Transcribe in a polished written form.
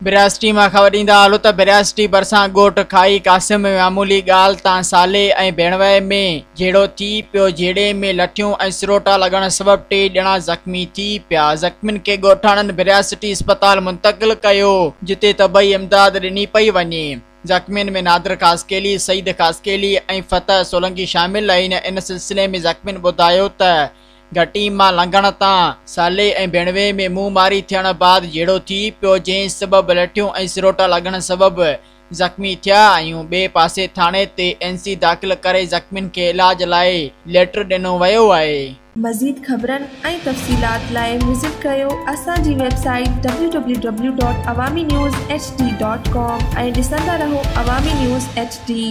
ڀرياسٽي مان خبر ڏيندا هلون ته ڀرياسٽي ڀرسان ڳوٺ کاهي قاسم ۾ معمولي ڳالهه تان سالي ۽ ڀيڻيوي ۾ جهيڙو ٿي پيو جهيڙي ۾ لٺيون ۽ سروٽا لڳڻ سبب ٽي ڄڻا زخمي ٿي پيا زخمين کي ڳوٺاڻن ڀرياسٽي اسپتال منتقل ڪيو جتي طبي امداد ڏني پئي وڃي زخمين ۾ نادر خاصخيلي، سعيد خاصخيلي ۽ فتح سولنگي شامل آهن ان سلسلي ۾ زخمين ٻڌايو ته گهٽي مان لنگهڻ تان سالي ۽ ڀيڻيوي ۾ منهن ماري ٿيڻ بعد جهيڙو ٿي پيو جنهن سبب لٺيون ۽ سروٽا لڳڻ سبب زخمي ٿيا آهيون ٻئي پاسي ٿاڻي تي اين سي داخل ڪري زخمين کي علاج لاء ليٽر ڏنو ويو آهي. مزيد خبرن ۽ تفصيلات لاء وزٽ ڪريو اسان جي website W W W dot Awami news H D dot com ۽ ڏسندا رهو عوامي نيوز ايڇ ڊي.